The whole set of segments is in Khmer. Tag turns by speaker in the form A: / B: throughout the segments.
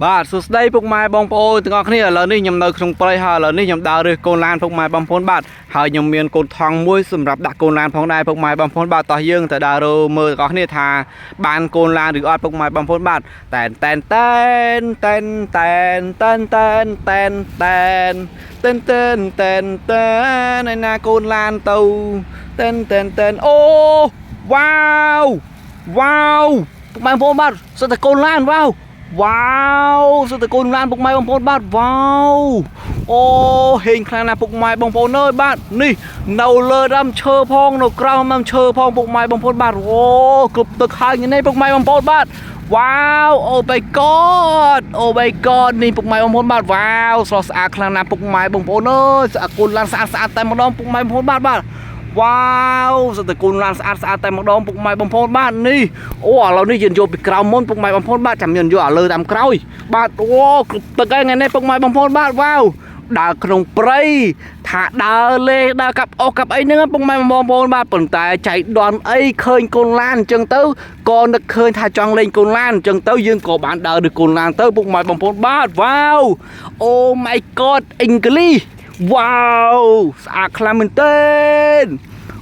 A: បាទសួស្តីពុកម៉ែបងប្អូនទាំងអស់គ្នាឥឡូវនេះខ្ញុំនៅក្នុងព្រៃហើយឥឡូវនេះខ្ញុំដើររើសកូនឡានពុកម៉ែបងប្អូនបាទហើយខ្ញុំមានកូនថង់មួយសម្រាប់ដាក់កូនឡានផងដែរពុកម៉ែបងប្អូនបាទតោះយើងទៅដើររើមើលទាំងអស់គ្នាថាបានកូនឡានឬអត់ពុកម៉ែបងប្អូនបាទតែនតែនតែនតែនតែនតែនតែនតែនតែនតែនតែនតែនតែនឯណាកូនឡានទៅតែនតែនតែនអូវ៉ាវវ៉ាវពុកម៉ែបងប្អូនបាទសុទ្ធតែកូនឡានវ៉ាវ វ៉ាវសុទ្ធតែកូនឡានពុកម៉ែបងប្អូនបាទវ៉ាវអូហេងខ្លាំងណាស់ពុកម៉ែបងប្អូនអើយបាទនេះនៅលើដើមឈើផងនៅក្រោមដើមឈើផងពុកម៉ែបងប្អូនបាទអូគ្រប់ទឹកហើយនេះពុកម៉ែបងប្អូនបាទវ៉ាវអូ my god អូ my god នេះពុកម៉ែបងប្អូនបាទវ៉ាវស្រស់ស្អាតខ្លាំងណាស់ពុកម៉ែបងប្អូនអើយស្អាតកូនឡានស្អាតស្អាតតែម្ដងពុកម៉ែបងប្អូនបាទបាទវ៉ាវសុទ្ធតែកូនឡានស្អាតស្អាតតែម្ដងពុកម៉ែបងប្អូនបាទនេះអូឥឡូវនេះយើងយកពីក្រោមមុនពុកម៉ែបងប្អូនបាទចាំយើងយកឲ្យលើតាមក្រោយបាទអូគ្រប់ទឹកហើយថ្ងៃនេះពុកម៉ែបងប្អូនបាទវ៉ាវដើរក្នុងព្រៃថាដើរលេងដើរកាប់អុសកាប់អីហ្នឹងពុកម៉ែបងប្អូនបាទប៉ុន្តែចៃដន្យអីឃើញកូនឡានអញ្ចឹងទៅក៏នឹកឃើញថាចង់លេងកូនឡានអញ្ចឹងទៅយើងក៏បានដើរឬកូនឡានទៅពុកម៉ែបងប្អូនបាទវ៉ាវអូ my god English វ៉ាវស្អាតខ្លាំងមែនទែន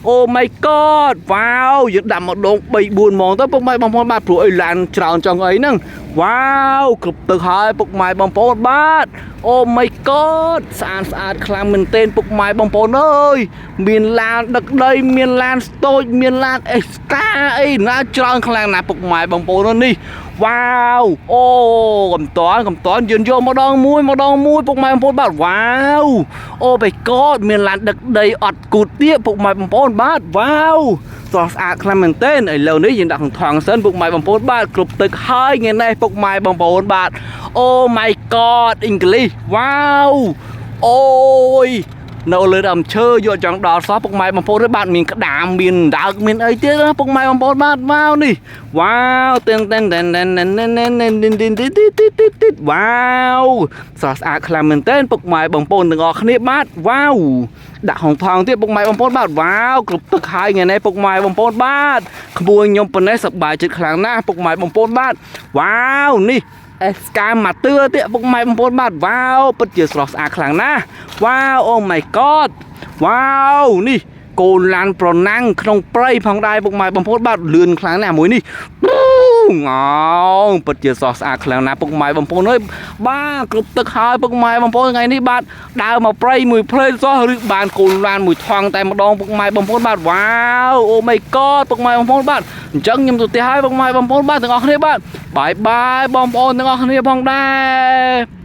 A: អូ my god វ៉ាវយើងដាក់មកដង3 4ម៉ោងទៅពុកម៉ែបងប្អូនបាទព្រោះអីឡានច្រើនចង់អីហ្នឹងវ៉ាវគ្រប់ទឹកហើយពុកម៉ែបងប្អូនបាទអូ my god ស្អាតស្អាតខ្លាំងមែនទែនពុកម៉ែបងប្អូនអើយមានឡានដឹកដីមានឡានស្តូចមានឡានអេស្កាអីណាច្រើនខ្លាំងណាស់ពុកម៉ែបងប្អូននេះវ៉ាវអូកំតនកំតនយើងយកម្ដងមួយម្ដងមួយពុកម៉ែបងប្អូនបាទវ៉ាវអូ my god មានឡានដឹកដីអត់គូតទៀតពុកម៉ែបងប្អូនបាទវ៉ាវស្រស់ស្អាតខ្លាំងមែនទែនឥឡូវនេះយើងដាក់ក្នុងថង់សិនពុកម៉ែបងប្អូនបាទគ្រប់ទឹកហើយថ្ងៃនេះពុកម៉ែបងប្អូនបាទអូ my god English វ៉ាវអូយនៅលើដើមឈើយកចង់ដល់សោះពុកម៉ែបងប្អូនបាទមានក្តាមមានដើកមានអីទៀតណាពុកម៉ែបងប្អូនបាទវ៉ាវនេះវ៉ាវតែនតែនតែនតែនតែនតែនតែនទីទីទីទីទីទីវ៉ាវស្រស់ស្អាតខ្លាំងមែនទែនពុកម៉ែបងប្អូនទាំងអស់គ្នាបាទវ៉ាវដាក់ហងថងទៀតពុកម៉ែបងប្អូនបាទវ៉ាវគ្រប់ទឹកហើយថ្ងៃនេះពុកម៉ែបងប្អូនបាទក្មួយខ្ញុំប៉ុណ្ណេះសប្បាយចិត្តខ្លាំងណាស់ពុកម៉ែបងប្អូនបាទវ៉ាវនេះអេស្កាមកទឿទៀតពុកម៉ែបងប្អូនបាទវ៉ាវពិតជាស្រស់ស្អាតខ្លាំងណាស់វ៉ាវអូ my god វ៉ាវនេះកូនឡានប្រណាំងក្នុងព្រៃផងដែរពុកម៉ែបងប្អូនបាទលឿនខ្លាំងណាស់មួយនេះងោងពិតជាស្រស់ស្អាតខ្លាំងណាស់ពុកម៉ែបងប្អូនអើយបាទគ្រប់ទឹកហើយពុកម៉ែបងប្អូនថ្ងៃនេះបាទដើរមកព្រៃមួយភ្លេសោះឬបានកូនឡានមួយថង់តែម្ដងពុកម៉ែបងប្អូនបាទវ៉ាវអូ my god ពុកម៉ែបងប្អូនបាទអញ្ចឹងខ្ញុំទៅផ្ទះហើយពុកម៉ែបងប្អូនបាទទាំងអស់គ្នាបាទ bye bye បងប្អូនទាំងអស់គ្នាផងដែរ។